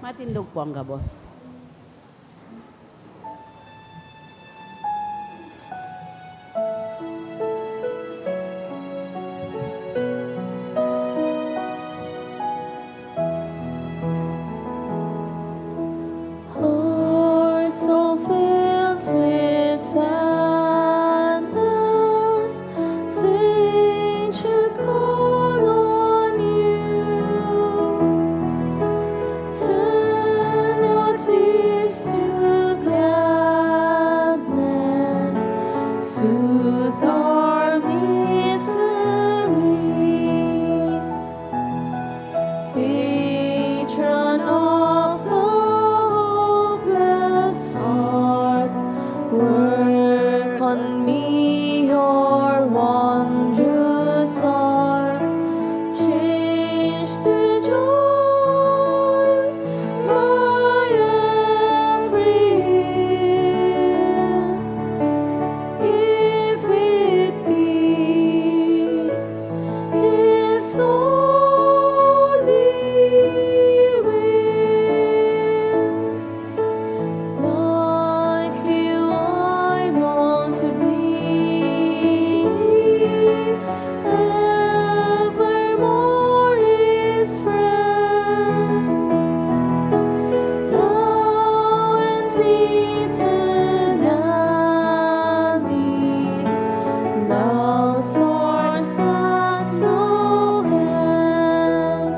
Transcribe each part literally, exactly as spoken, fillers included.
Matindog po ang gabos. Hearts so filled with sadness, saints should call on you. Turn your tears to gladness, soothe our misery. Patron of the hopeless heart, work on me your wondrous art. Change to joy my every ill, if it be His holy will. Like you, I long to be evermore His friend, now and eternally. Love's force has no end.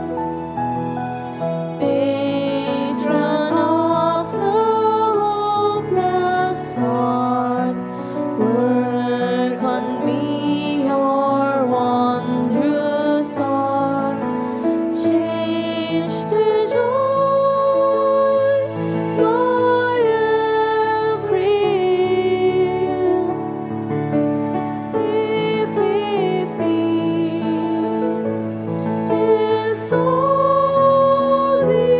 Patron of the hopeless heart, work on me your wondrous art. Change to joy my every ill, if it be His holy will.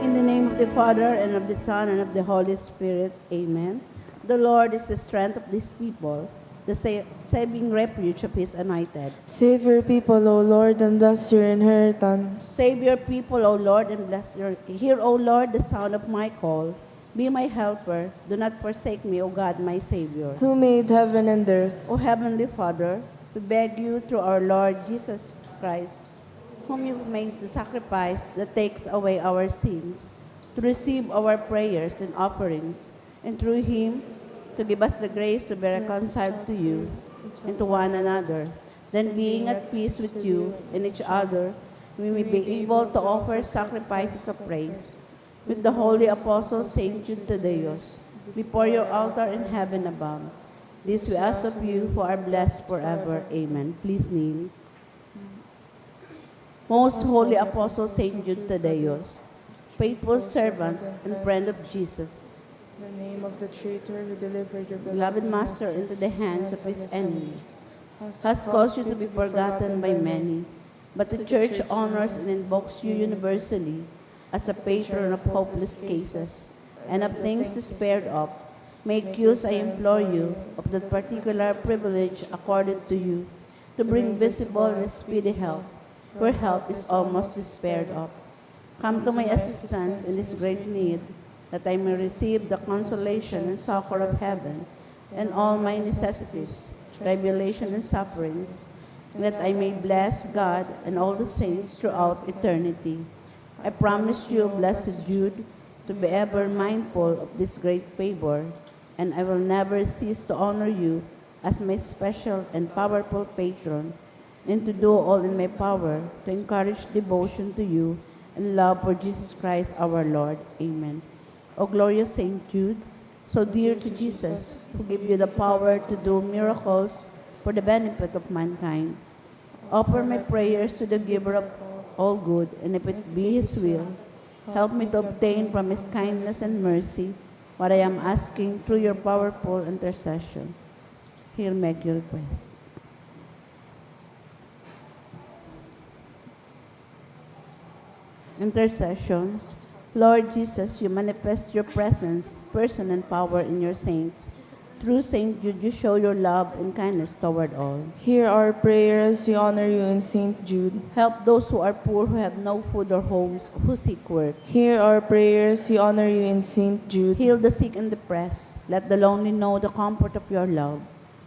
In the name of the Father, and of the Son, and of the Holy Spirit. Amen. The Lord is the strength of this people, the sa-, saving refuge of His anointed. Save your people, O Lord, and bless your inheritance. Save your people, O Lord, and bless your... Hear, O Lord, the sound of my call. Be my helper. Do not forsake me, O God, my Savior. Who made heaven and earth. O Heavenly Father, we beg you through our Lord Jesus Christ, whom you made the sacrifice that takes away our sins, to receive our prayers and offerings, and through him to give us the grace to be reconciled to you and to one another. Then, being at peace with you and each other, we may be able to offer sacrifices of praise with the holy apostle Saint Jude Thaddeus before your altar in heaven above. This we ask of you, who are blessed forever. Amen. Please kneel. Most Holy Apostle Saint Jude Thaddeus, faithful servant and friend of Jesus, the name of the traitor who delivered your beloved Master into the hands of his enemies, has caused you to be forgotten by many. But the Church honors and invokes you universally as a patron of hopeless cases and of things despaired of. Make use, I implore you, of that particular privilege accorded to you to bring visible and speedy help where help is almost despaired of. Come to my assistance in this great need, that I may receive the consolation and succor of heaven in all my necessities, tribulation, and sufferings, and that I may bless God and all the saints throughout eternity. I promise you, Blessed Jude, to be ever mindful of this great favor, and I will never cease to honor you as my special and powerful patron, and to do all in my power to encourage devotion to you and love for Jesus Christ our Lord. Amen. O glorious Saint Jude, so dear to Jesus, who gave you the power to do miracles for the benefit of mankind, offer my prayers to the Giver of all good, and if it be His will, help me to obtain from His kindness and mercy what I am asking through your powerful intercession. Here make your request. Intercessions. Lord Jesus, you manifest your presence, person, and power in your saints. Through Saint Jude, you show your love and kindness toward all. Hear our prayers, we honor you in Saint Jude. Help those who are poor, who have no food or homes, who seek work. Hear our prayers, we honor you in Saint Jude. Heal the sick and depressed. Let the lonely know the comfort of your love.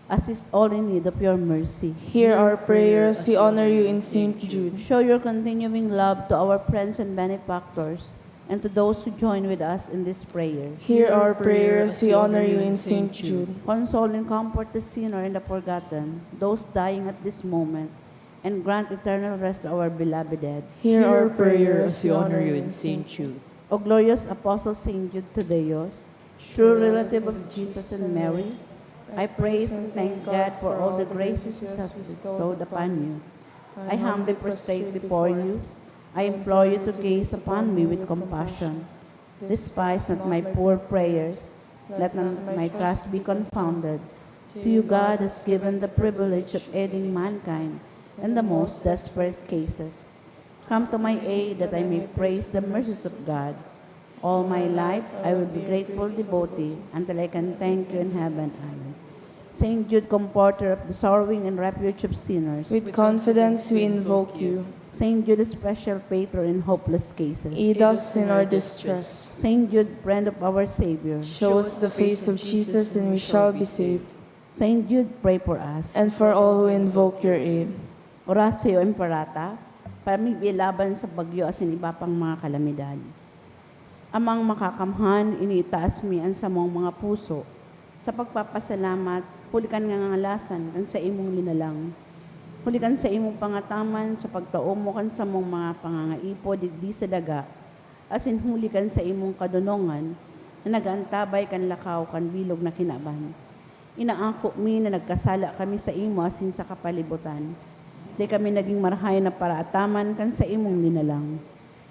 Assist all in need of your mercy. Hear our prayers, we honor you in Saint Jude. Show your continuing love to our friends and benefactors, and to those who join with us in this prayer. Hear our prayers, we honor you in Saint Jude. Console and comfort the sinner and the forgotten, those dying at this moment, and grant eternal rest to our beloved dead. Hear our prayers, we honor you in Saint Jude. O glorious Apostle Saint Jude Thaddeus, true relative of Jesus and Mary, I praise and thank God for all the graces He has bestowed upon you. I humbly prostrate before you. I implore you to gaze upon me with compassion. Despise not my poor prayers. Let not my trust be confounded. To you God has given the privilege of aiding mankind in the most desperate cases. Come to my aid that I may praise the mercies of God. All my life, I will be grateful devotee until I can thank you in heaven. Amen. Saint Jude, comforter of the sorrowing and refuge of sinners. With confidence we invoke you. Saint Jude, special patron in hopeless cases. Aid us in our distress. Saint Jude, friend of our Savior. Show us the face of Jesus and we shall be saved. Saint Jude, pray for us. And for all who invoke your aid. Oratio Imperata, pamibi laban sa bagyo asin iba pang mga kalamidad. Amang makakamhan, iniitaas mi an samong mga puso sa pagpapasalamat huli kan ngangalasan kan saimong linalang, huli kan saimong pangataman sa pagtao mo kan samong mga pangangaipo digdi sa daga, asin huli kan saimong kadonongan na nag-aantabay kan lakaw kan bilog na kinaban. Inaako mi na nagkasala kami saimo asin sa kapalibutan. Dai kami nagin marahay na paraataman kan saimong linalang.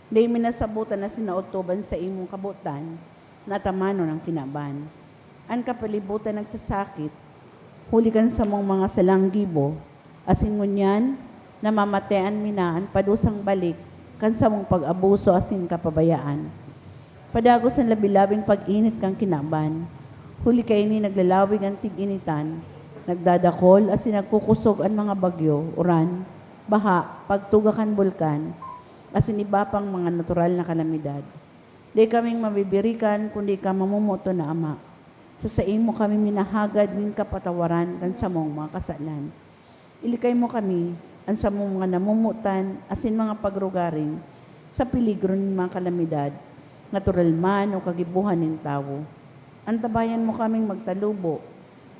Dai mi nasabotan asin naotob an saimong kabotan na atamanon an kinaban. An kapalibutan nagsasakit, huli kan samong mga salang gibo, asin ngunyan, namamatean mi na an padusang balik kan samong pag-abuso asin kapabayaan. Padagos an labi-labing pag-init kan kinaban, huli kaini naglalawig an tig-initan, nagdadakol asin nagkukosog an mga bagyo, uran, baha, pagtuga kan bulkan, asin iba pang mga natural na kalamidad. Dai kaming mabibirikan kundi ika mamomoton na Ama. Sa saimo kami minahagad nin kapatawaran kan samong mga kasalan. Ilikay mo kami, an samong mga namomotan asin mga pagrugaring, sa peligro nin mga kalamidad, natural man o kagibohan nin tawo. Antabayan mo kaming magtalubo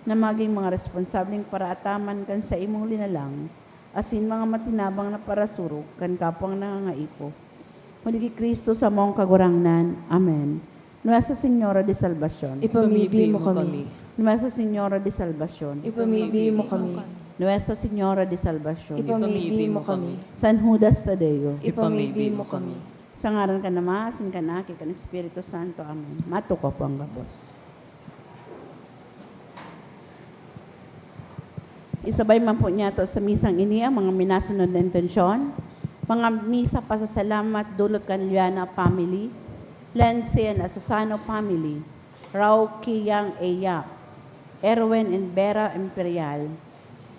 na magin mga responsableng paraataman kan saimong linalang asin mga matinabang na parasurog kan kapwang nangangaipo. Huli ki Cristo samong Kagurangnan. Amen. Nuestra Señora de Salvacion. Ipamibi mo kami. Nuestra Señora de Salvacion. Ipamibi mo kami. Nuestra Señora de Salvacion. Ipamibi mo kami. San Judas Tadeo. Ipamibi mo kami. Sa ngaran kan Ama, asin kan Aki, kan Espiritu Santo. Amen. Matukaw po ang gabos. Isabay man po niyato sa misang ini ang mga minasunod na intensyon. Mga misa pasasalamat dulot kan Liana family, Lency and Asusano family, Rauki Yang Eyap, Erwin and Vera Imperial,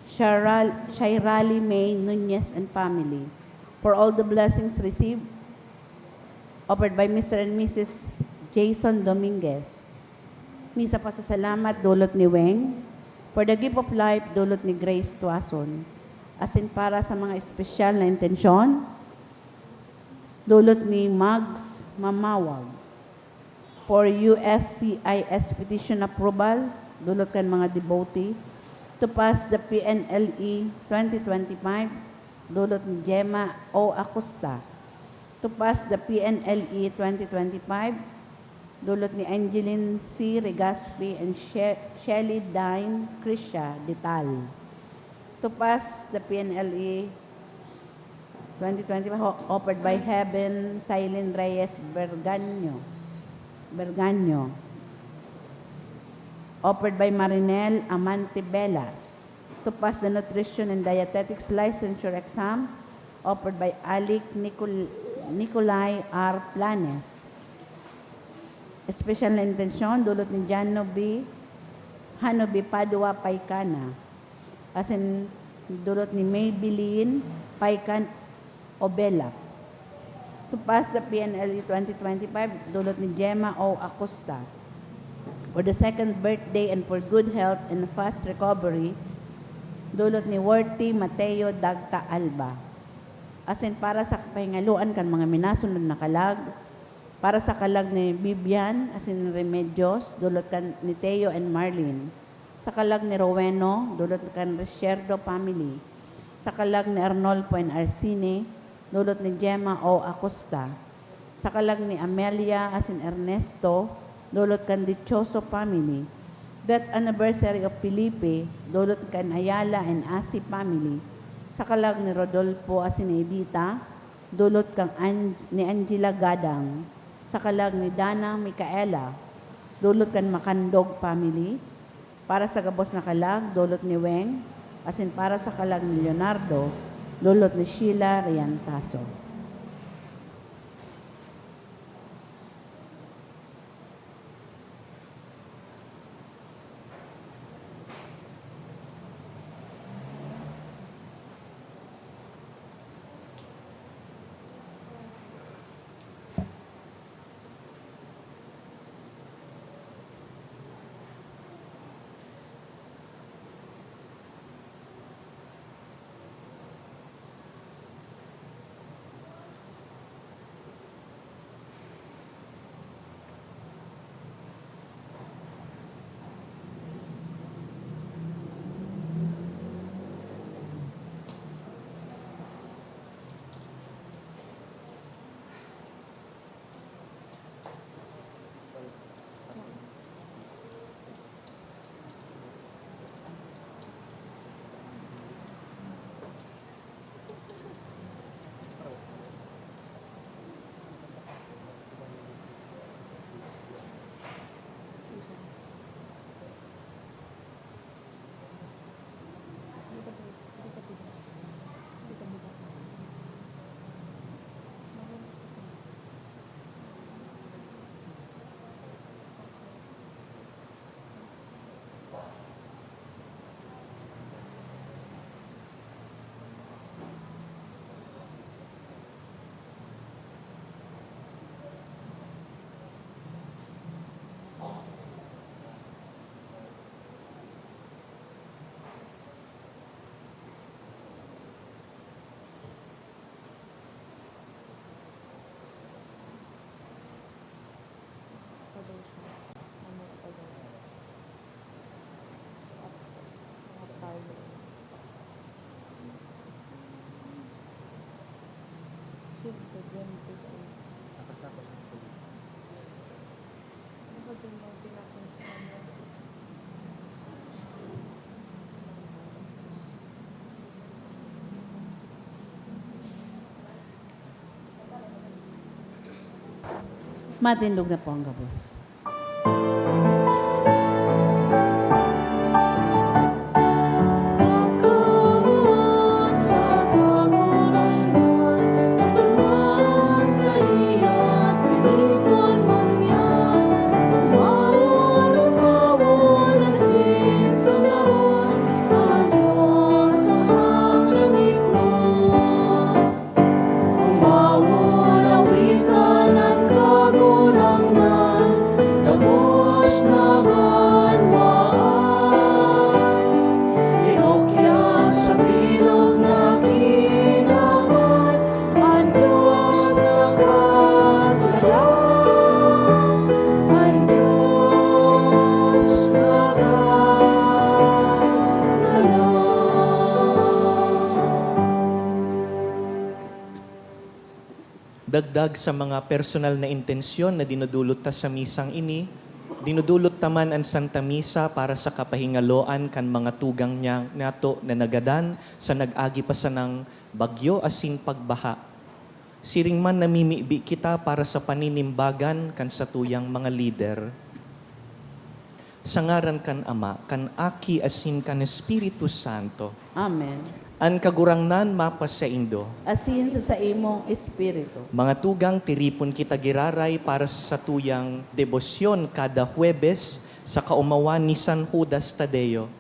Sharal- Shairali May Nunez and family, for all the blessings received, offered by Mister and Missus Jason Dominguez. Misa pasasalamat dulot ni Weng, for the gift of life dulot ni Grace Tuason, asin para sa mga espesyal na intensyon, dulot ni Mags Mamawag. For U S C I S petition approval, dulot kan mga devotee, to pass the P N L E twenty twenty-five, dulot ni Gemma O Acosta. To pass the P N L E twenty twenty-five, dulot ni Angeline C Regaspi and She- Shelly Dine Crisha Detal. To pass the P N L E twenty twenty-five, ho- offered by Heaven Silene Reyes Berganyo. Berganyo. Offered by Marinel Amante Velas. To pass the Nutrition and Dietetics Licensure Exam, offered by Alic Nicol- Nicolai R Planes. Espesyal na intensyon, dulot ni Jano B Hanobe Padua Paikana, asin dulot ni Maybelline Paikan Obela. To pass the P N L E twenty twenty-five, dulot ni Gemma O Acosta. For the second birthday and for good health and fast recovery, dulot ni Worthy Mateo Dagta Alba. Asin para sa kapahingaloan kan mga minasunod na kalag, para sa kalag ni Vivian asin Remedios, dulot kan ni Teo and Marlene. Sa kalag ni Roweno, dulot kan Ricierdo family. Sa kalag ni Arnolfo and Arcine, dulot ni Gemma O Acosta. Sa kalag ni Amelia asin Ernesto, dulot kan Dichoso family. Death anniversary of Felipe, dulot kan Ayala and Asi family. Sa kalag ni Rodolfo asin ni Edita, dulot kan An-, ni Angela Gadang. Sa kalag ni Dana Micaela, dulot kan Macandog family. Para sa gabos na kalag, dulot ni Weng, asin para sa kalag ni Leonardo, dulot ni Sheila Riantaso. Matindog na po ang gabos. Umawon, awitan an Kagurangnan, gabos na banwaan. Irukya sa bilog na kinaban, an Dios nakaglalang, an Dios nakaglalang. Dagdag sa mga personal na intensyon na dinudulot ta sa misang ini, dinudulot ta man an Santa Misa para sa kapahingaloan kan mga tugang niya, nato na nagadan sa nag-agi pa sanang bagyo asin pagbaha. Siring man, namimibi kita para sa paninimbagan kan satuyang mga lider. Sa ngaran kan Ama, kan Aki, asin kan Espiritu Santo. Amen. An Kagurangnan mapasaindo. Asin sa saimong espiritu. Mga tugang, tiripon kita giraray para sa satuyang debosyon kada Huwebes sa kaomawan ni San Judas Tadeo.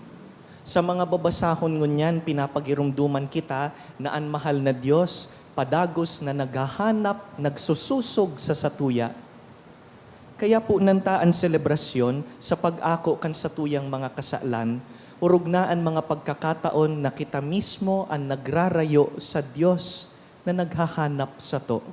Sa mga babasahon ngunyan, pinapagiromdoman kita na an mahal na Dios padagos na naghahanap, nagsusosog sa satuya. Kaya ponan ta an selebrasyon sa pag-ako kan satuyang mga kasalan, orog na an mga pagkakataon na kita mismo an nagrarayo sa Dios na naghahanap sato.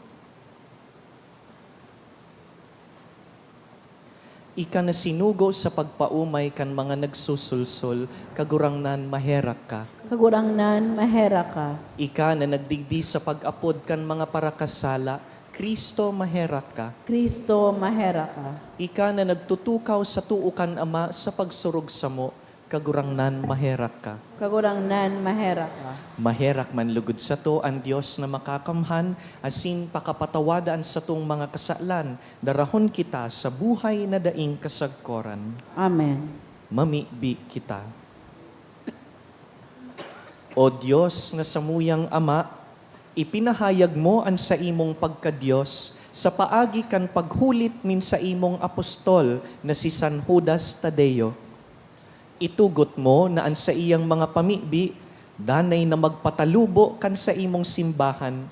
Ika na sinugo sa pagpaomay kan mga nagsusulsol, Kagurangnan, maherak ka. Kagurangnan, maherak ka. Ika na nagdigdi sa pag-apod kan mga parakasala, Cristo, maherak ka. Cristo, maherak ka. Ika na nagtutukaw sa too kan Ama sa pagsurog samo, Kagurangnan, maherak ka. Kagurangnan, maherak ka. Maherak man lugod sato an Dios na makakamhan, asin pakapatawada an satong mga kasalan, darahon kita sa buhay na daing kasagkoran. Amen. Mamibi kita. O Dios na samuyang Ama, ipinahayag mo an saimong pagka-Dios sa paagi kan paghulit nin saimong apostol na si San Judas Tadeo. Itugot mo na an saiyang mga pamibi danay na magpatalubo kan saimong simbahan,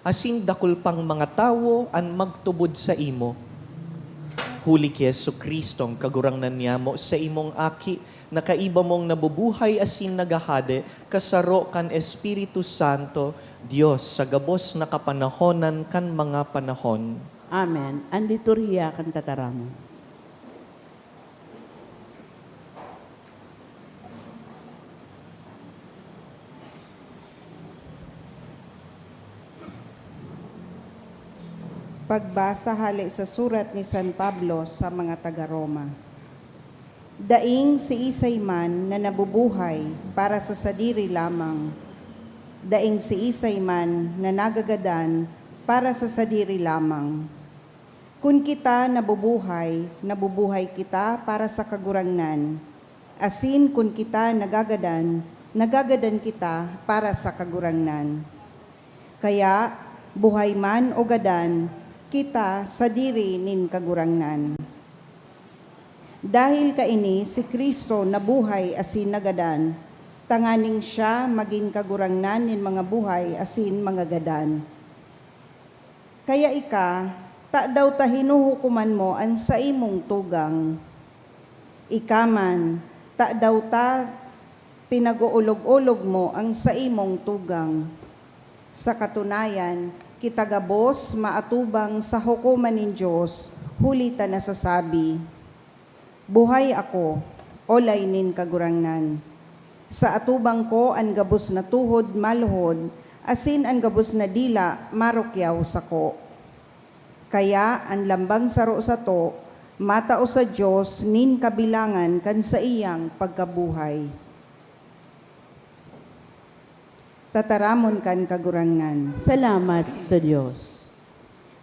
asin dakul pang mga tawo an magtubod saimo. Huli ki Jesu-Cristong Kagurangnan niyamo, saimong Aki, na kaiba mong nabubuhay asin naghahade, kasaro kan Espiritu Santo, Dios sa gabos na kapanahonan kan mga panahon. Amen. An liturhiya kan tataramon. Pagbasa hale sa surat ni San Pablo sa mga taga Roma. Daing siisay man na nabubuhay para sa sadiri lamang, daing siisay man na nagagadan para sa sadiri lamang. Kun kita nabubuhay, nabubuhay kita para sa Kagurangnan, asin kun kita nagagadan, nagagadan kita para sa Kagurangnan. Kaya, buhay man o gadan, kita sadiri nin Kagurangnan. Dahil kaini, si Cristo nabuhay asin nagadan, tanganing siya magin Kagurangnan nin mga buhay asin mga gadan. Kaya ika, tadaw ta hinuhukoman mo an saimong tugang? Ika man, tadaw ta pinag-oolog-olog mo an saimong tugang? Sa katunayan, kita gabos maatubang sa hukoman nin Dios, huli ta nasasabi, "Buhay ako, olay nin Kagurangnan. Sa atubang ko an gabos na tuhod maluhod, asin an gabos na dila marukyaw sako." Kaya an lambang saro sato matao sa Dios nin kabilangan kan saiyang pagkabuhay. Tataramon kan Kagurangnan. Salamat sa Dios.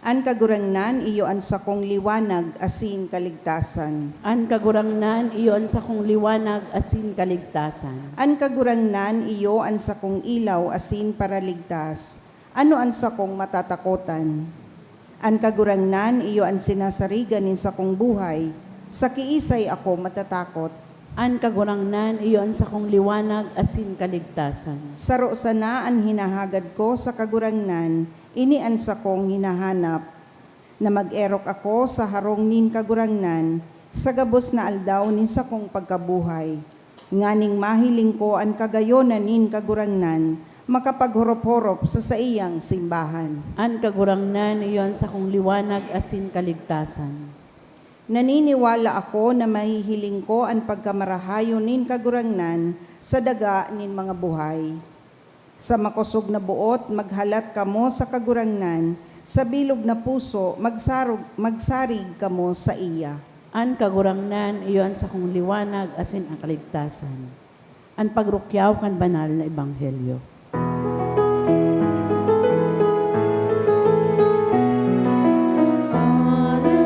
An Kagurangnan iyo an sakong liwanag asin kaligtasan. An Kagurangnan iyo an sakong liwanag asin kaligtasan. An Kagurangnan iyo an sakong ilaw asin paraligtas. Ano an sakong matatakotan? An Kagurangnan iyo an sinasarigan nin sakong buhay, sa kiisay ako matatakot? An Kagurangnan iyo an sakong liwanag asin kaligtasan. Saro sana an hinahagad ko sa Kagurangnan, ini an sakong hinahanap, na mag-erok ako sa harong nin Kagurangnan sa gabos na aldaw nin sakong pagkabuhay, nganing mahiling ko an kagayonan nin Kagurangnan, makapaghorop-horop sa saiyang simbahan. An Kagurangnan iyo an sakong liwanag asin kaligtasan. Naniniwala ako na mahihiling ko an pagkamarahayon nin Kagurangnan sa daga nin mga buhay. Sa makosog na boot, maghalat kamo sa Kagurangnan, sa bilog na puso, magsarog-, magsarig kamo saiya. An Kagurangnan iyo an sakong liwanag asin an kaligtasan. An pagrukyaw kan banal na ebanghelyo.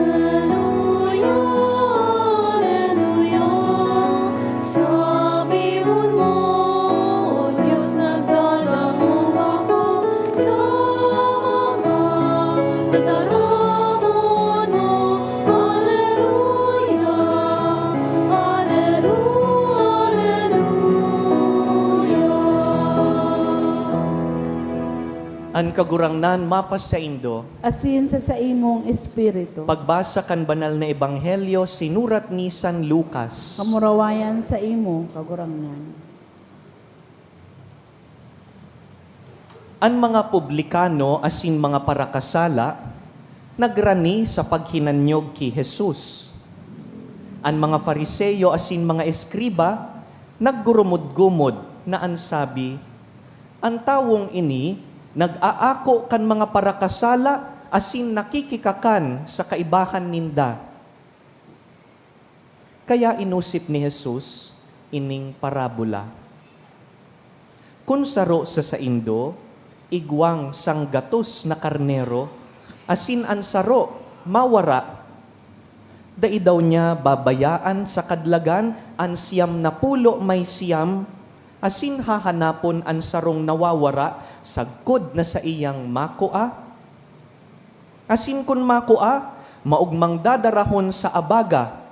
Aleluya, aleluya, sabihon mo, O Diyos, nagdadangog ako sa mga tataramon mo. Aleluya, An Kagurangnan mapasaindo. Asin sa saimong espiritu. Pagbasa kan Banal na Ebanghelyo sinurat ni San Lucas. Kamurawayan saimo, Kagurangnan. An mga publikano asin mga parakasala nagrani sa paghinanyog ki Jesus. An mga Fariseo asin mga eskriba naggurumod-gumod na an sabi, "An tawong ini nag-aako kan mga parakasala asin nakikikakan sa kaibahan ninda." Kaya inosip ni Jesus ining parabola, "Kun saro sa saindo igwang sanggatos na karnero, asin an saro mawara, dai daw niya babayaan sa kadlagan an siyam na pulo may siyam, asin hahanapon an sarong nawawara sagkod na saiyang makua? Asin kun makua, maogmang dadarahon sa abaga.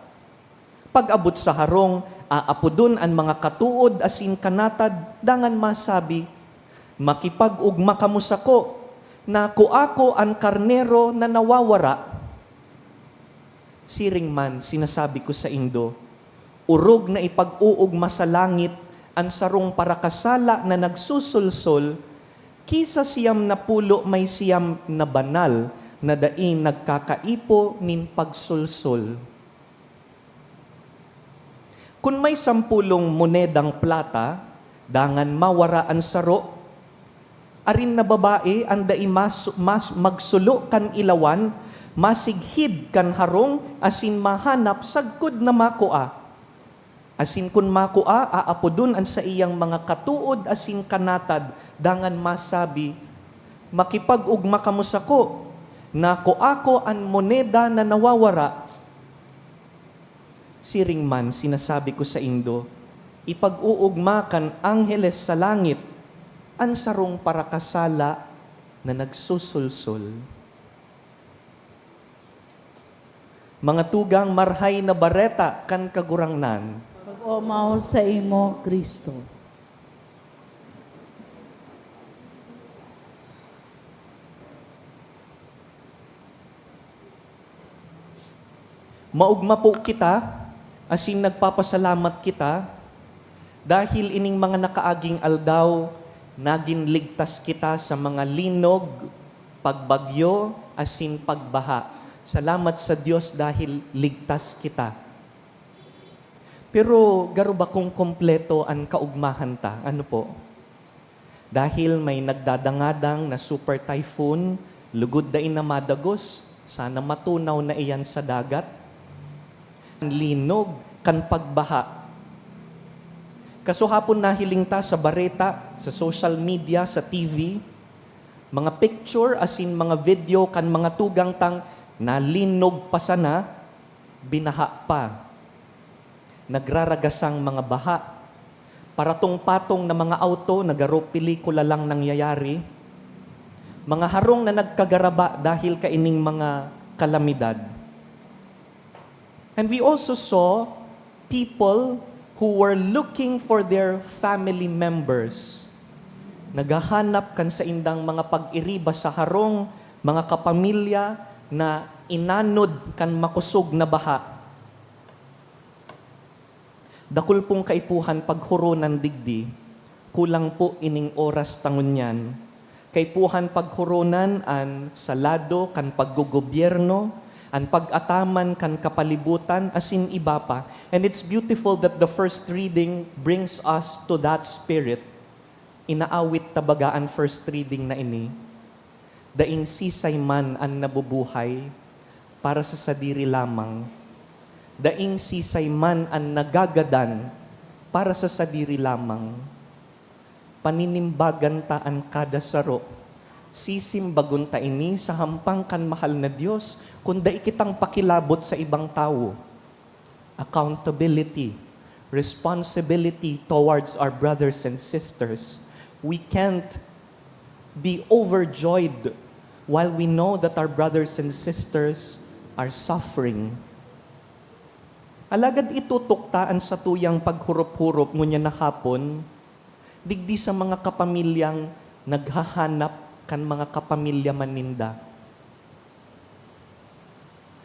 Pag-abot sa harong, aapodon an mga katood asin kanatad, dangan masabi, 'Makipag-ogma kamo sako, nakua ko an karnero na nawawara.' Siring man, sinasabi ko saindo, orog na ipag-oogma sa langit an sarong parakasala na nagsusulsol ki sa siyam na pulo may siyam na banal na dai nagkakaipo nin pagsulsol. Kun may sampolong monedang plata, dangan mawara an saro, arin na babae an dai mas, mas magsulo kan ilawan, masighid kan harong asin mahanap sagkod na makua. Asin kun makua, aapodon an saiyang mga katood asin kanatad, dangan masabi, 'Makipag-ogma kamo sako, nakua ko an moneda na nawawara.' Siring man, sinasabi ko saindo, ipag-oogma kan angheles sa langit an sarong parakasala na nagsusulsol." Mga tugang, Marahay na Bareta kan Kagurangnan. Pag-omaw saimo, Cristo. Maogma po kita, asin nagpapasalamat kita, dahil ining mga nakaaging aldaw, nagin ligtas kita sa mga linog, pagbagyo, asin pagbaha. Salamat sa Dios dahil ligtas kita. Pero garo ba kung kompleto an kaogmahan ta? Ano po? Dahil may nagdadangadang na super typhoon, lugod dai na madagos, sana matunaw na iyan sa dagat. Linog kan pagbaha. Kasuhapon nahiling ta sa bareta, sa social media, sa T V, mga picture asin mga video kan mga tugang tang nalinog pa sana, binaha pa. Nagraragasang mga baha. Paratong-patong na mga auto na garo pelikula lang nangyayari. Mga harong na nagkagaraba dahil kaining mga kalamidad. And we also saw people who were looking for their family members. Naghahanap kan saindang mga pag-iriba sa harong, mga kapamilya na inanod kan makosog na baha. Dakul pong kaipuhan paghoronan digdi, kulang po ining oras ta ngunyan. Kaipuhan paghoronan an salado kan paggogobyerno, an pag-ataman kan kapalibutan, asin iba pa. And it's beautiful that the first reading brings us to that spirit. Inaawit ta baga an first reading na ini, "Daing sisay man an nabubuhay para sa sadiri lamang. Daing sisay man an nagagadan para sa sadiri lamang." Paninimbagan ta an kada saro. Sisimbagon ta ini sa hampang kan mahal na Dios, kun dai kitang pakilabot sa ibang tawo. Accountability, responsibility towards our brothers and sisters. We can't be overjoyed while we know that our brothers and sisters are suffering. Alagad itutok ta an satuyang paghurop-hurop ngunyan na hapon digdi sa mga kapamilyang naghahanap kan mga kapamilya man ninda.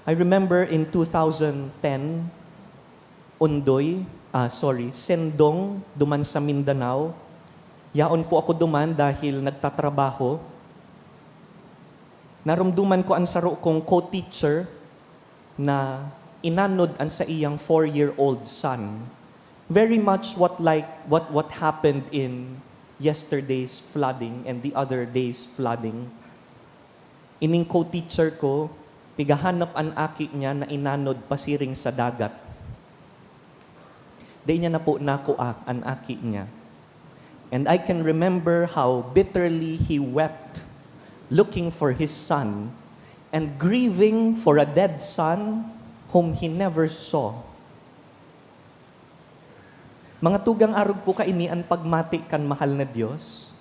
I remember in two thousand ten, Ondoy, ah, sorry, Sendong, duman sa Mindanao. Yaon po ako duman dahil nagtatrabaho. Narumduman ko an saro kong co-teacher na inanod an saiyang four-year-old son. Very much what like, what, what happened in yesterday's flooding and the other day's flooding. Ining co-teacher ko, pigahanap an aki niya na inanod pasiring sa dagat. Dai niya na po nakua an aki niya. And I can remember how bitterly he wept, looking for his son and grieving for a dead son whom he never saw. Mga tugang, arog po kaini an pagmati kan mahal na Dios,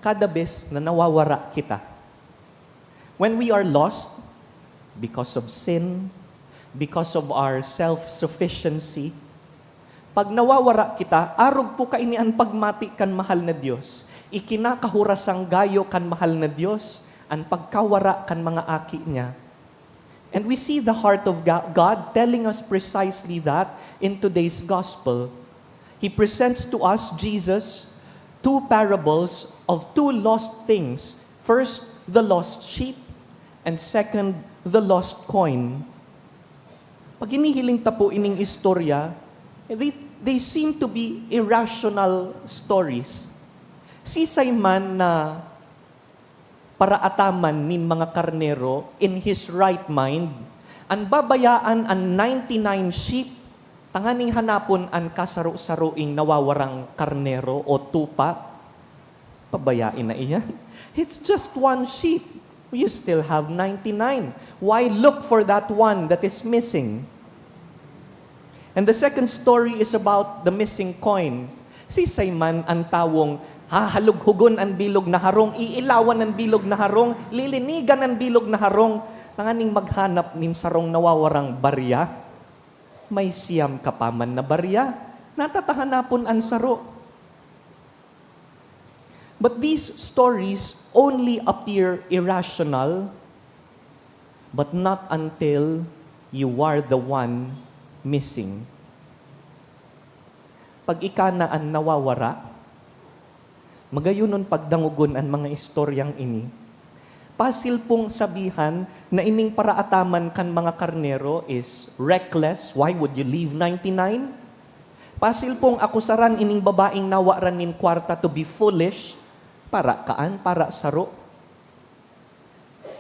kada bes na nawawara kita. When we are lost, because of sin, because of our self-sufficiency, pag nawawara kita, arog po kaini an pagmati kan mahal na Dios. Ikinakahurasang gayo kan mahal na Dios an pagkawara kan mga aki niya. And we see the heart of Ga-, God telling us precisely that in today's gospel. He presents to us, Jesus, two parables of two lost things. First, the lost sheep, and second, the lost coin. Pag hinihiling ta po ining istorya, they, they seem to be irrational stories. Sisay man na paraataman nin mga karnero in his right mind, an babayaan an ninety-nine sheep tanganing hanapon an kasaro-saroing nawawarang karnero o tupa? Pabayain na iyan. It's just one sheep. You still have ninety-nine. Why look for that one that is missing? And the second story is about the missing coin. Sisay man an tawong hahalughugon an bilog na harong, iilawan an bilog na harong, lilinigan an bilog na harong, tanganing maghanap nin sarong nawawarang barya? May siyam ka pa man na barya, natatahanapon an saro. But these stories only appear irrational, but not until you are the one missing. Pag ika na an nawawara, magayonon pagdangogon an mga istoryang ini. Pasil pong sabihan na ining paraataman kan mga karnero is reckless. Why would you leave ninety-nine? Pasil pong akusaran ining babaeng nawaran nin kwarta to be foolish, para kaan, para saro.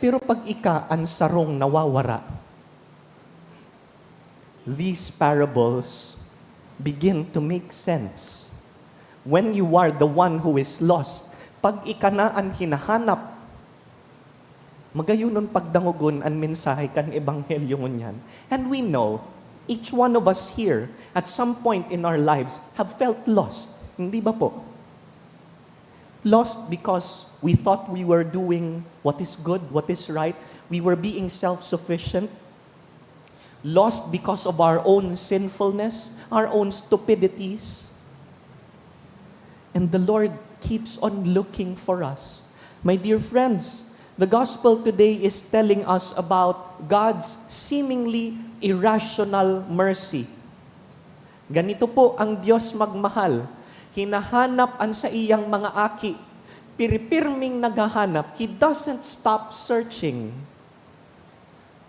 Pero pag ika an sarong nawawara, these parables begin to make sense. When you are the one who is lost, pag ika na an hinahanap, magayonon pagdangogon an mensahe kan Ebanghelyo ngunyan. And we know, each one of us here, at some point in our lives, have felt lost. Hindi ba po? Lost because we thought we were doing what is good, what is right. We were being self-sufficient. Lost because of our own sinfulness, our own stupidities. And the Lord keeps on looking for us. My dear friends, the gospel today is telling us about God's seemingly irrational mercy. Ganito po ang Diyos magmahal. Hinahanap an saiyang mga aki. Piripirming naghahanap. He doesn't stop searching.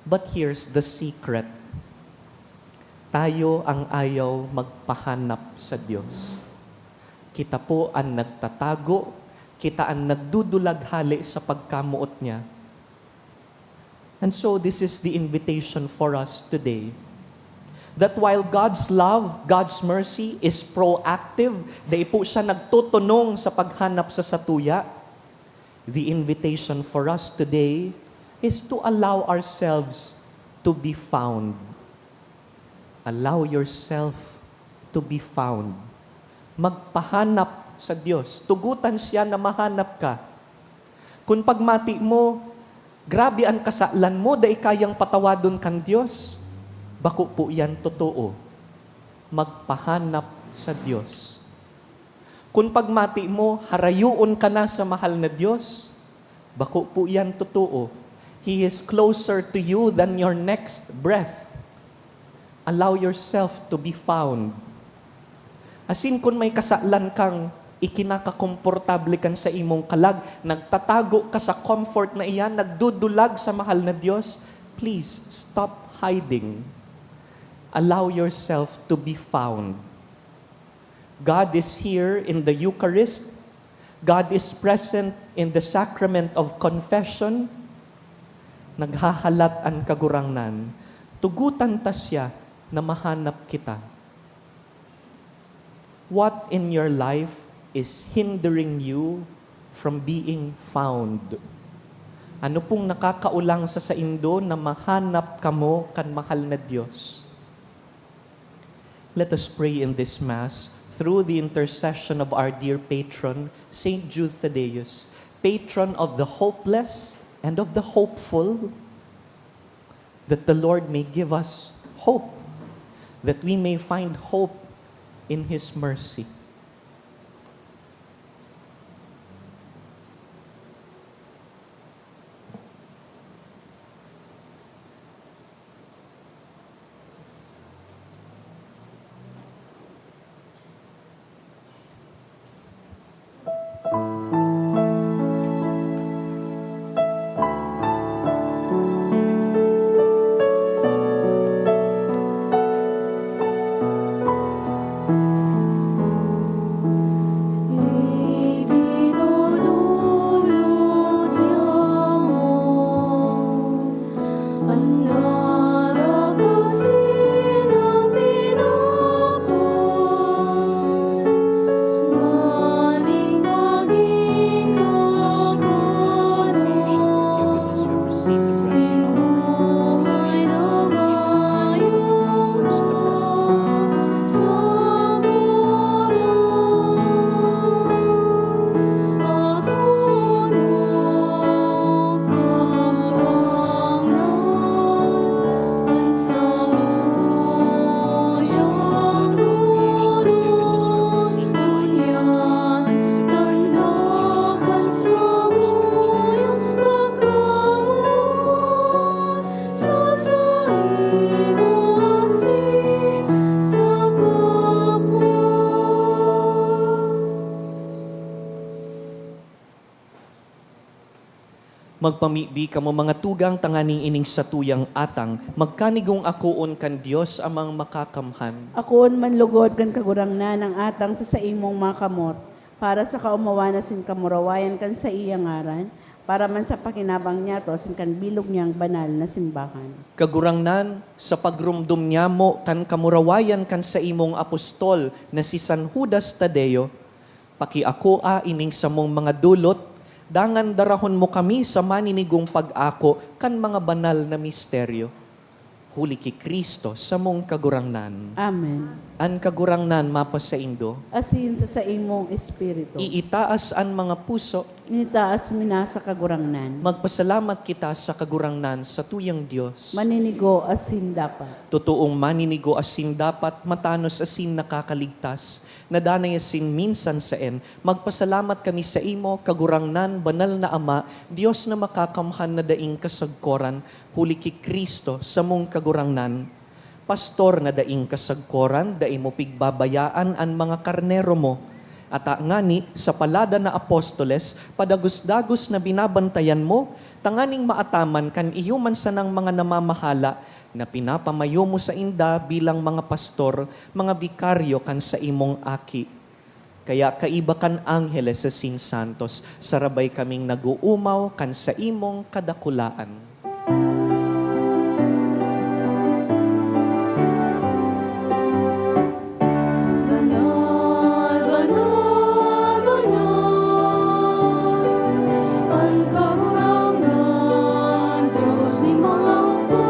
But here's the secret. Tayo ang ayaw magpahanap sa Diyos. Kita po an nagtatago, kita an nagdudulag hale sa pagkamoot niya. And so, this is the invitation for us today. That while God's love, God's mercy is proactive, dai po siya nagtutunong sa paghanap sa satuya, the invitation for us today is to allow ourselves to be found. Allow yourself to be found. Magpahanap sa Diyos. Tugutan siya na mahanap ka. Kun pagmati mo, grabe an kasalan mo, dai kayang patawadon kan Diyos. Bako po yan totoo. Magpahanap sa Diyos. Kun pagmati mo, harayoon ka na sa mahal na Diyos, Bako po yan totoo. He is closer to you than your next breath. Allow yourself to be found. Asin kun may kasalan kang ikinakakomportable kan sa imong kalag, nagtatago ka sa comfort na iyan, nagdudulag sa mahal na Dios, please stop hiding. Allow yourself to be found. God is here in the Eucharist. God is present in the sacrament of confession. Naghahalat an Kagurangnan. Tugutan ta siya na mahanap kita. What in your life is hindering you from being found? Ano pong nakakaolang sa saindo na mahanap kamo kan mahal na Dios? Let us pray in this Mass through the intercession of our dear patron, Saint Jude Thaddeus, patron of the hopeless and of the hopeful, that the Lord may give us hope, that we may find hope in His mercy. Magpamibi kamo, mga tugang, tanganing ining satuyang atang magkanigong akoon kan Dios Amang Makakamhan. Akoon man lugod kan Kagurangnan ang atang sa saimong makamot, para sa kaomawan asin kamurawayan kan saiyang ngaran, para man sa pakinabang niyato asin kan bilog niyang banal na simbahan. Kagurangnan, sa pagromdom niyamo kan kamurawayan kan saimong apostol na si San Judas Tadeo, pakiakoa ining samong mga dolot, dangan darahon mo kami sa maninigong pag-ako kan mga banal na misteryo. Huli ki Cristo, samong Kagurangnan. Amen. An Kagurangnan mapasaindo. Asin sa saimong espiritu. Iitaas an mga puso. Initaas mi na sa Kagurangnan. Magpasalamat kita sa Kagurangnan, satuyang Dios. Maninigo asin dapat. Totoong maninigo asin dapat, matanos asin nakakaligtas, nadanay asin minsan saen. Magpasalamat kami saimo, Kagurangnan, Banal na Ama, Dios na makakamhan na daing kasagkoran, huli ki Cristo, samong Kagurangnan. Pastor na daing kasagkoran, dai mo pigbabayaan an mga karnero mo. Ata ngani, sa palada na apostoles, padagos-dagos na binabantayan mo, tanganing maataman kan iyo man sanang mga namamahala na pinapamayo mo sainda bilang mga pastor, mga bikaryo kan saimong Aki. Kaya kaiba kan angheles asin santos, sarabay kaming nag-oomaw kan saimong kadakulaan. Banal, banal, banal, an Kagurangnan, Dios nin mga hukbo.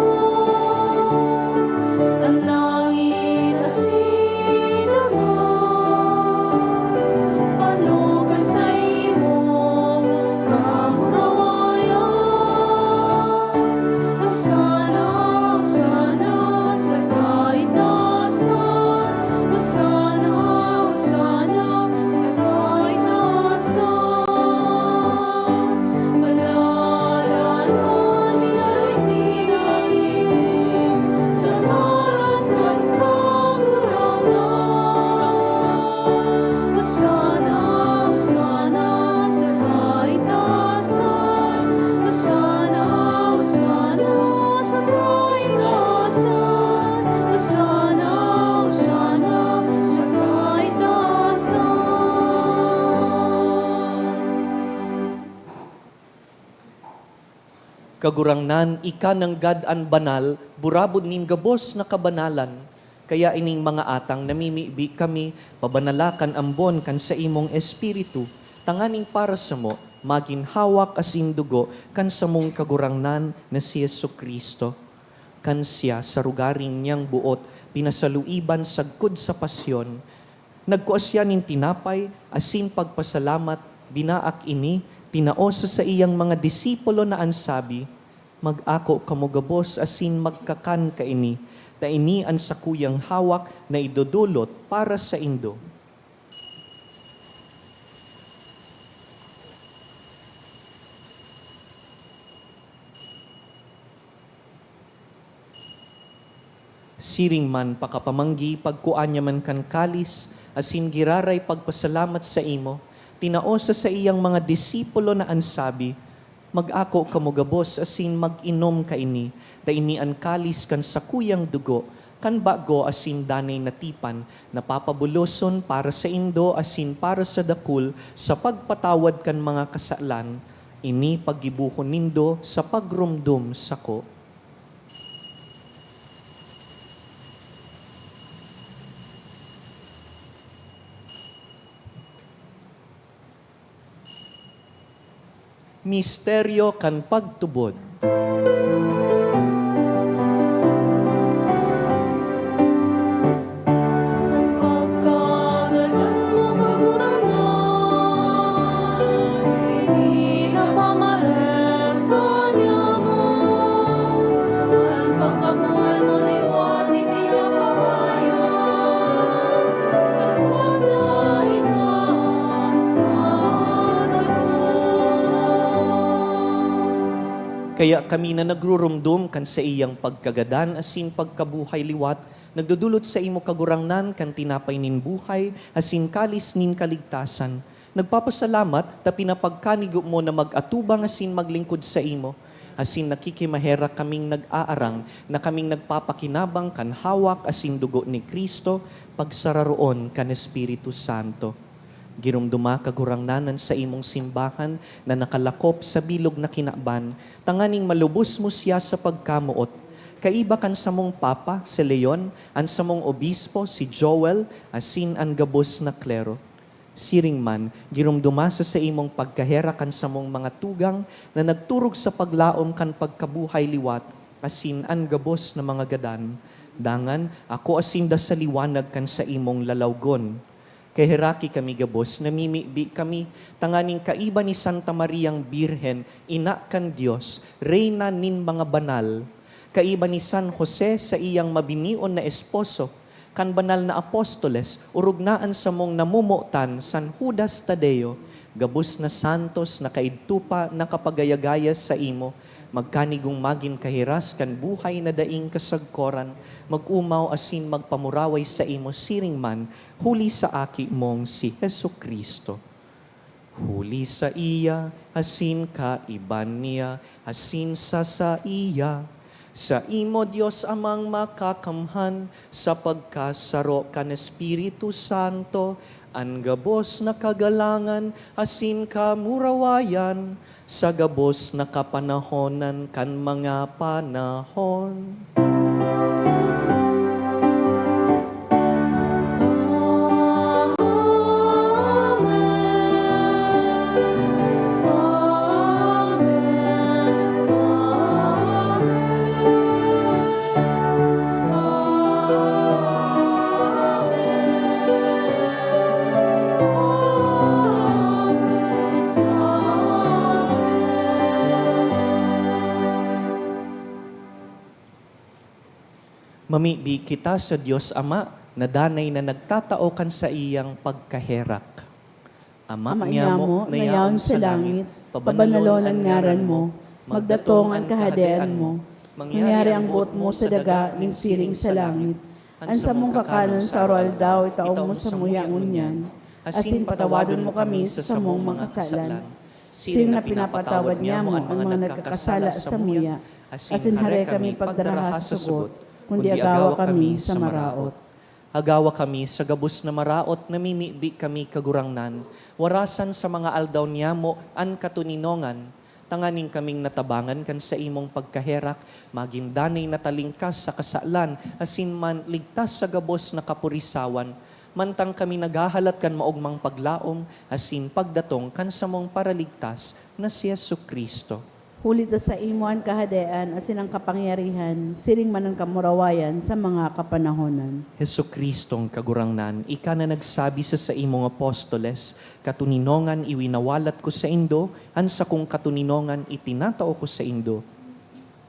An langit asin daga, pano kan saimong kamurawayan. Kagurangnan, ika nanggad an banal, burabod nin gabos na kabanalan. Kaya ining mga atang namimibi kami, pabanala kan ambon kan saimong Espiritu, tanganing para samo magin hawak asin dugo kan samong Kagurangnan na si Jesu-Cristo. Kan siya, sa rogaring niyang boot, pinasaluiban sagkod sa pasyon, nagkua siya nin tinapay asin pagpasalamat, binaak ini, tinao sa saiyang mga disipulo na an sabi, "Mag-ako kamo gabos asin magkakan kaini, ta ini an sakuyang hawak na idodolot para saindo." Siring man pakapamanggi, pagkua niya man kan kalis, asin giraray pagpasalamat saimo, tinao sa saiyang mga disipulo na an sabi, "Mag-ako kamo gabos asin mag-inom kaini, ta ini an kalis kan sakuyang dugo, kan bago asin danay na tipan, na papabuloson para saindo asin para sa dakul sa pagpatawad kan mga kasalan. Ini paggibohon nindo sa pagromdom sako." Misteryo kan pagtubod. Pagkagadan mo, Kagurangnan, ini na pamaretanya mo. An pagkabuhay mo liwat ipinapahayan, sagkod na ika an anak ko. Kaya kami na nagruromdom kan saiyang pagkagadan asin pagkabuhay liwat, nagdodolot saimo, Kagurangnan, kan tinapay nin buhay asin kalis nin kaligtasan. Nagpapasalamat ta pinapagkanigo mo na mag-atubang asin maglingkod saimo, asin nakikimaherak kaming nag-aarang na kaming nagpapakinabang kan hawak asin dugo ni Cristo, pagsararoon kan Espiritu Santo. Giromdoma, Kagurangnan, an saimong simbahan na nakalakop sa bilog na kinaban, tanganing malubos mo siya sa pagkamoot. Kaiba kan samong Papa, si Leon, an samong Obispo, si Joel, asin an gabos na klero. Siring man, giromdoma sa saimong pagkaherak an samong mga tugang na nagturog sa paglaom kan pagkabuhay liwat, asin an gabos na mga gadan. Dangan, ako asin da sa liwanag kan saimong lalawgon. Kaheraki kami gabos, namimibi kami, tanganing kaiba ni Santa Mariang Birhen, Ina kan Dios, Reyna nin mga banal, kaiba ni San Jose, saiyang mabinion na esposo, kan banal na apostoles, orog na an samong namomotan, San Judas Tadeo, gabos na santos na kaidto pa nakapagayagaya saimo, magkanigong magin kahiras kan buhay na daing kasagkoran, mag-omaw asin magpamuraway saimo siring man, huli sa Aki mong si Jesu-Cristo. Huli saiya, asin kaiba niya, asin sa saiya, saimo, Dios Amang Makakamhan, sa pagkasaro kan Espiritu Santo, an gabos na kagalangan asin kamurawayan, sa gabos na kapanahonan kan mga panahon. Mamibi kita sa Dios Ama na danay na nagtatao kan saiyang pagkaherak. Ama, Ama niamo, niamo, na yaon sa langit, pabanalon an ngaran mo, magdatong an kahadean mo, mangyari an boot mo sa daga nin siring sa langit. An samong kakanon sa aroaldaw, itao mo samuya ngunyan, asin patawadon mo kami sa samong mga kasalan, siring na pinapatawad niamo an mga nagkakasala samuya, asin hare kami pagdaraha sa sugot, kundi agawa kami sa maraot. Agawa kami sa gabos na maraot, namimibi kami, Kagurangnan, warasan sa mga aldaw niamo an katoninongan, Tanganing kaming natabangan kan saimong pagkaherak, magin danay na talingkas sa kasalan, asin man ligtas sa gabos na kapurisawan, mantang kami naghahalat kan maogmang paglaom asin pagdatong kan samong Paraligtas na si Jesu-Cristo. Huli ta saimo an kahadean asin an kapangyarihan, siring man an kamurawayan sa mga kapanahonan. Jesu-Cristong Kagurangnan, ika na nagsabi sa saimong apostoles, "Katoninongan iwinawalat ko saindo, an sakong katoninongan itinatao ko saindo."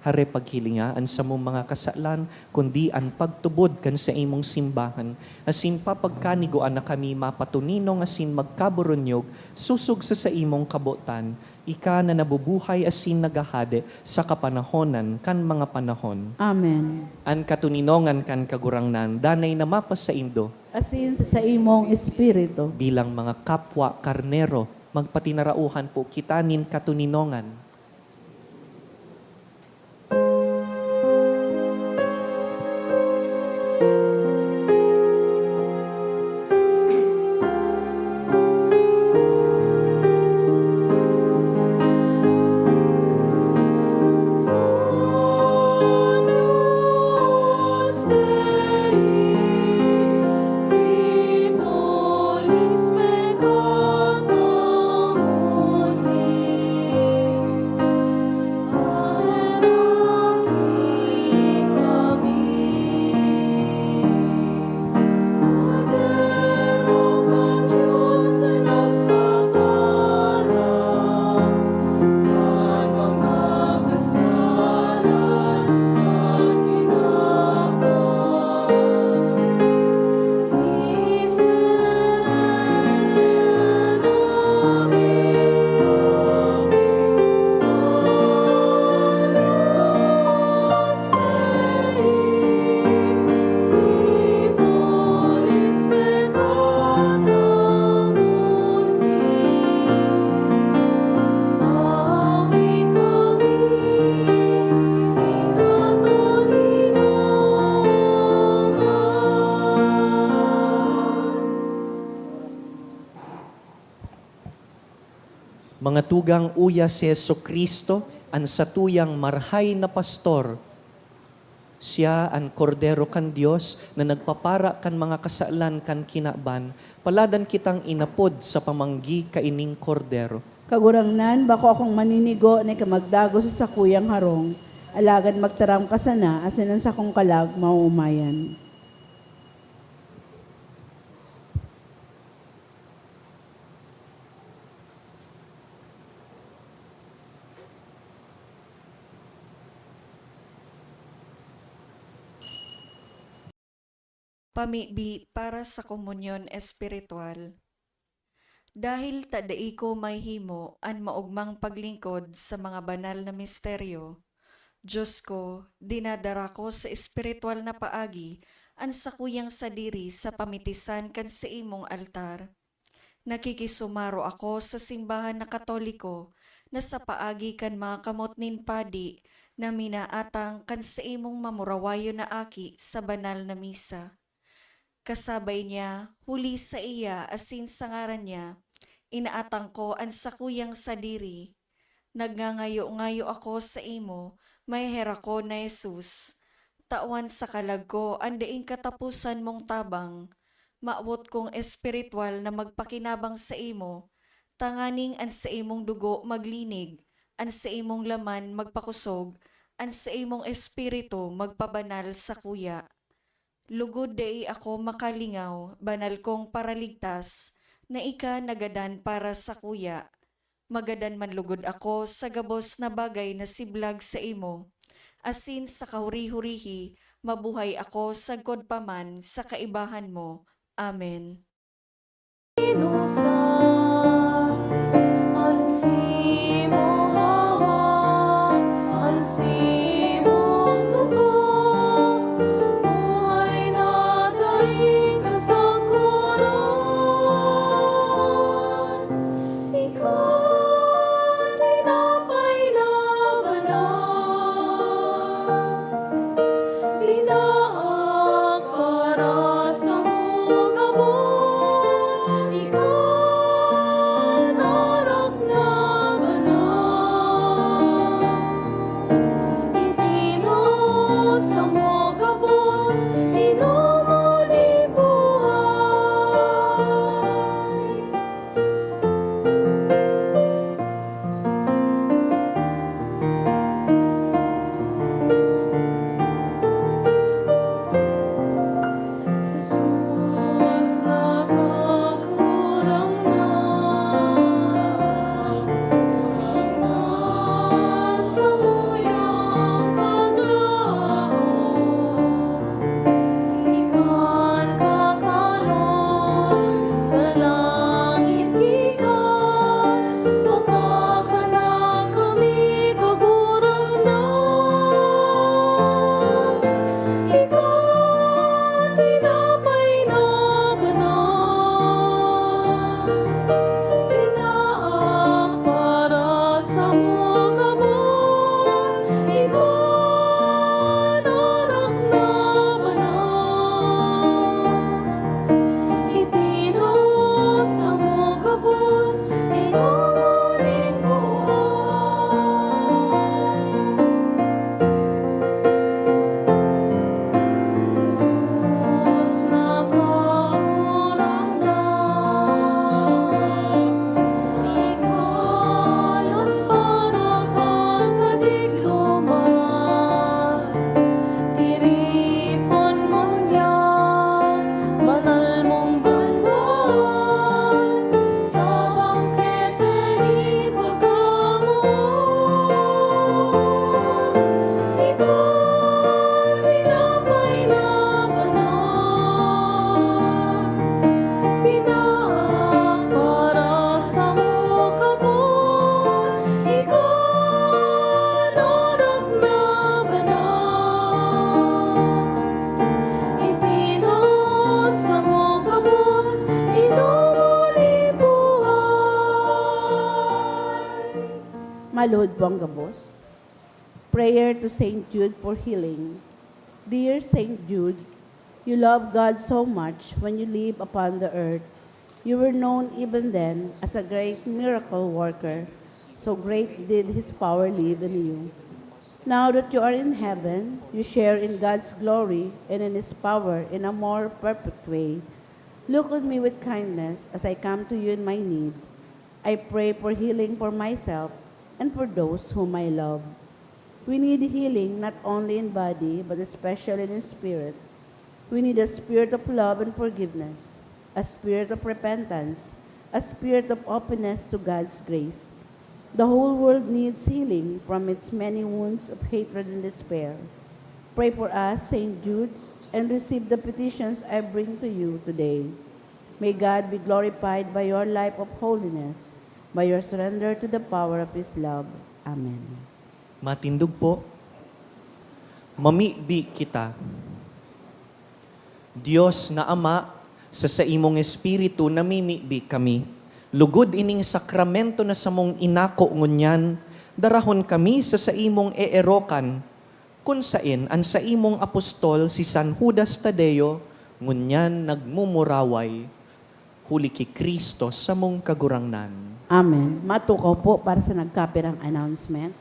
Hare paghilinga an samong mga kasalan, kundi an pagtubod kan saimong simbahan, asin papagkanigoan na kami mapatoninong asin magkaburunyog sosog sa saimong kabotan, ika na nabubuhay asin naghahade sa kapanahonan kan mga panahon. Amen. An katoninongan kan Kagurangnan danay na mapasaindo. Asin sa saimong espiritu. Bilang mga kapwa karnero, magpatinarauhan po kita nin katoninongan. Mga tugang, uya si Jesu-Cristo, an satuyang marahay na pastor. Siya an Kordero kan Dios na nagpapara kan mga kasalan kan kinaban. Paladan kitang inapod sa pamanggi kaining Kordero. Kagurangnan, bako akong maninigo na ika magdagos sa sakuyang harong, alagad magtaram ka sana asin an sakong kalag maoomayan. Pamibi para sa komunyon espiritual. Dahil ta dai ko mahihimo an maogmang paglingkod sa mga banal na misteryo, Dios ko, dinadara ko sa espiritual na paagi an sakuyang sadiri sa pamitisan kan saimong altar. Nakikisumaro ako sa simbahan na Katoliko na sa paagi kan mga kamot nin padi na minaatang kan saimong mamurawayon na aki sa banal na misa. Kasabay niya, huli saiya asin sa ngaran niya, inaatang ko an sakuyang sadiri. Nagngangayo-ngayo ako saimo, maheherakon na Jesus, tawan sa kalag ko an daing kataposan mong tabang. Mawot kong espiritual na magpakinabang saimo, tanganing an saimong dugo maglinig, an saimong laman magpakosog, an saimong espiritu magpabanal sakuya. Lugod dai ako makalingaw, banal kong Paraligtas, na ika nagadan para sakuya. Magadan man lugod ako sa gabos na bagay na siblag saimo, asin sa kahuri-hurihi, mabuhay ako sagkod pa man sa kaibahan mo. Amen. An simong Ama, an simong Tugang, buhay na daing kasangkaran. Ika an tinapay na banal, binaak para sa mga gabos. Ika Maluhod po ang gabos. Prayer to Saint Jude for healing. Dear Saint Jude, you love God so much when you live upon the earth. You were known even then as a great miracle worker. So great did his power live in you. Now that you are in heaven, you share in God's glory and in his power in a more perfect way. Look on me with kindness as I come to you in my need. I pray for healing for myself and for those whom I love. We need healing not only in body, but especially in spirit. We need a spirit of love and forgiveness, a spirit of repentance, a spirit of openness to God's grace. The whole world needs healing from its many wounds of hatred and despair. Pray for us, Saint Jude, and receive the petitions I bring to you today. May God be glorified by your life of holiness, by your surrender to the power of His love. Amen. Matindog po. Mamibi kita. Dios na Ama, sa saimong Espiritu namimibi kami. Lugod ining sakramento na samong inako ngunyan, darahon kami sa saimong eerokan, kun saen an saimong apostol si San Judas Tadeo ngunyan nagmumuraway, huli ki Cristo samong Kagurangnan. Amen. Matukaw po para sa nagkapirang announcement.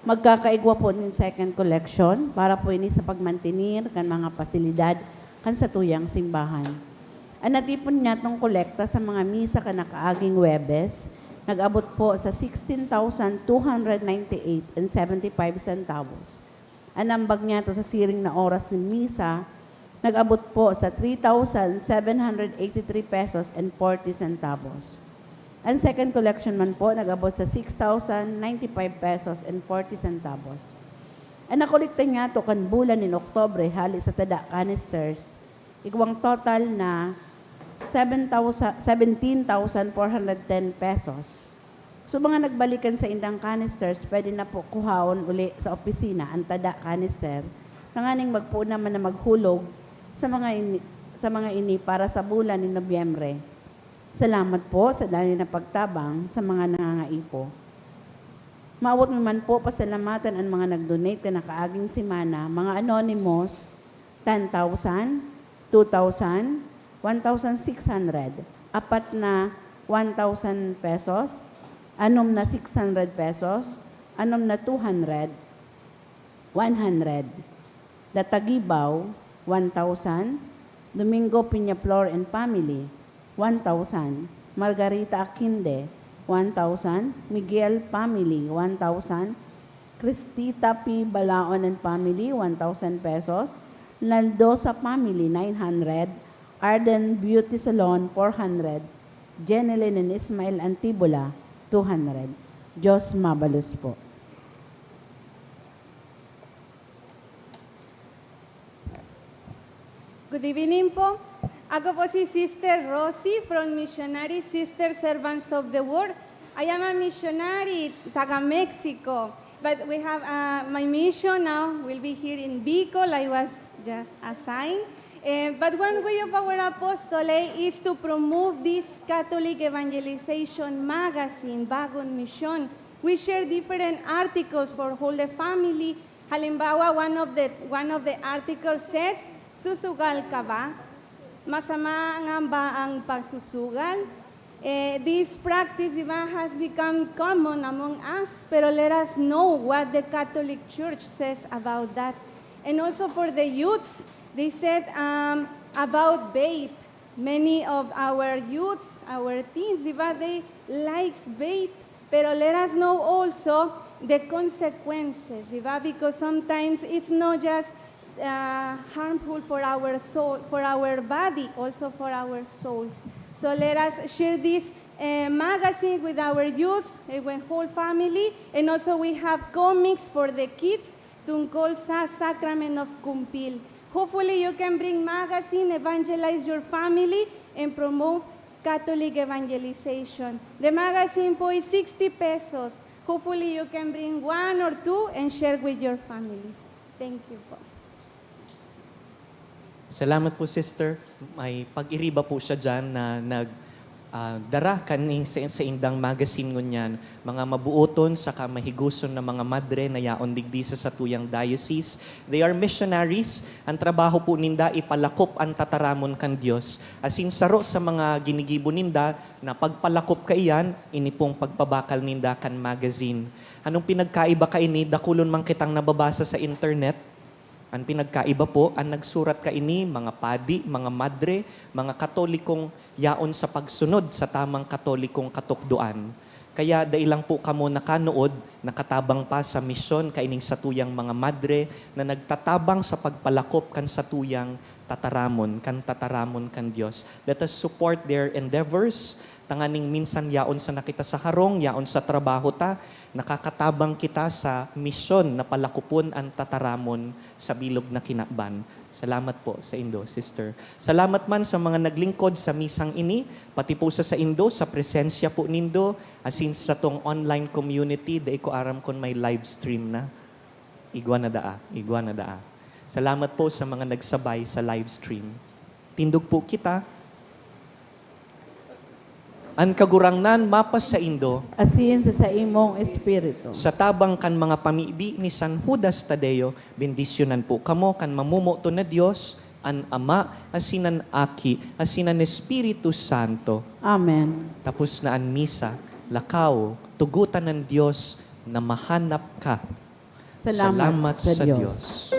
Magkakaigwa po nin second collection para po ini sa pagmantenir kan mga pasilidad kan satuyang simbahan. An natipon niyatong kolekta sa mga misa kan nakaaging Huwebes nag-abot po sa sixteen thousand two hundred ninety-eight and seventy-five centavos. An nambag niyato sa siring na oras nin misa nag-abot po sa three thousand seven hundred eighty-three pesos and forty centavos. An second collection man po nag-abot sa six thousand ninety-five pesos and forty centavos. An nakolekta niyato kan bulan nin Oktubre hale sa tada canisters, igwang total na seven thousand, seventeen thousand four hundred ten pesos. So, mga nagbalik kan saindang canisters, pwede na po kuhaon uli sa opisina an tada canister, tanganing magpoon naman na maghulog sa mga ini, sa mga ini para sa bulan ni Nobyembre. Salamat po sa dali na pagtabang sa mga nangangaipo. Maawot mi man po pasalamatan an mga nag-donate kan nakaaging semana, mga anonymous, ten thousand, two thousand, one thousand six hundred, apat na one thousand pesos, anom na six hundred pesos, anom na two hundred, one hundred. Datagibaw, one thousand. Domingo Peñaflor and family, one thousand. Margarita Aquinde, one thousand. Miguel family, one thousand. Cristita P. Balaon and family, one thousand pesos. Naldosa family, nine hundred. Arden Beauty Salon, four hundred. Jenilyn and Ismael Antibola, two hundred. Diyos mabalos po. Good evening po. Ako po si Sister Rosie from Missionary Sister Servants of the World. I am a missionary, taga Mexico. But we have, uh, my mission now will be here in Bicol. I was just assigned. Eh, but one way of our apostolate is to promote this Catholic Evangelization magazine, Bagong Misyon. We share different articles for Holy Family. Halimbawa, one of the, one of the articles says, "Susugal ka ba? Masama nga ba ang pagsusugal?" Eh, this practice, di ba, has become common among us, pero let us know what the Catholic Church says about that. And also for the youths, they said, um, about vape. Many of our youths, our teens, di ba, they likes vape. Pero let us know also the consequences, di ba? Because sometimes it's not just, uh, harmful for our soul, for our body, also for our souls. So let us share this, uh, magazine with our youths, uh, with whole family, and also we have comics for the kids tungkol sa Sacrament of Kumpil. Hopefully, you can bring magazine, evangelize your family, and promote Catholic evangelization. The magazine po is sixty pesos. Hopefully, you can bring one or two and share with your families. Thank you po. Salamat po, Sister. May pag-iriba po siya dyan na nag-, ah, dara kan sa, sa indang magazine ngunyan, mga mabuoton saka mahigoson na mga madre na yaon digdi sa satuyang diocese. They are missionaries. Ang trabaho po ninda, ipalakop an tataramon kan Dios. Asin saro sa mga ginigibo ninda na pagpalakop kaiyan, ini pong pagpabakal ninda kan magazine. Anong pinagkaiba kaini? Dakulon man kitang nababasa sa internet. An pinagkaiba po, an nagsurat kaini, mga padi, mga madre, mga Katolikong yaon sa pagsunod sa tamang Katolikong katukdoan. Kaya dai lang po kamo nakanood, nakatabang pa sa misyon kaining satuyang mga madre na nagtatabang sa pagpalakop kan satuyang tataramon, kan tataramon kan Dios. Let us support their endeavors, tanganing minsan yaon sana kita sa harong, yaon sa trabaho ta, nakakatabang kita sa misyon na palakopon an tataramon sa bilog na kinaban. Salamat po sa indo, sister. Salamat man sa mga naglingkod sa misang ini, pati po sa saindo, sa presensya po nindo, asin satong online community, dai ko aram kun may live stream na. Igwa na daa, igwa na daa. Salamat po sa mga nagsabay sa live stream. Tindog po kita. An Kagurangnan mapasaindo. Asin sa saimong espiritu. Sa tabang kan mga pamibi ni San Judas Tadeo, bendisyonan po kamo kan mamomoton na Dios, an Ama, asin an Aki, asin an Espiritu Santo. Amen. Tapos na an misa, lakaw, tugotan an Dios na mahanap ka. Salamat sa Dios.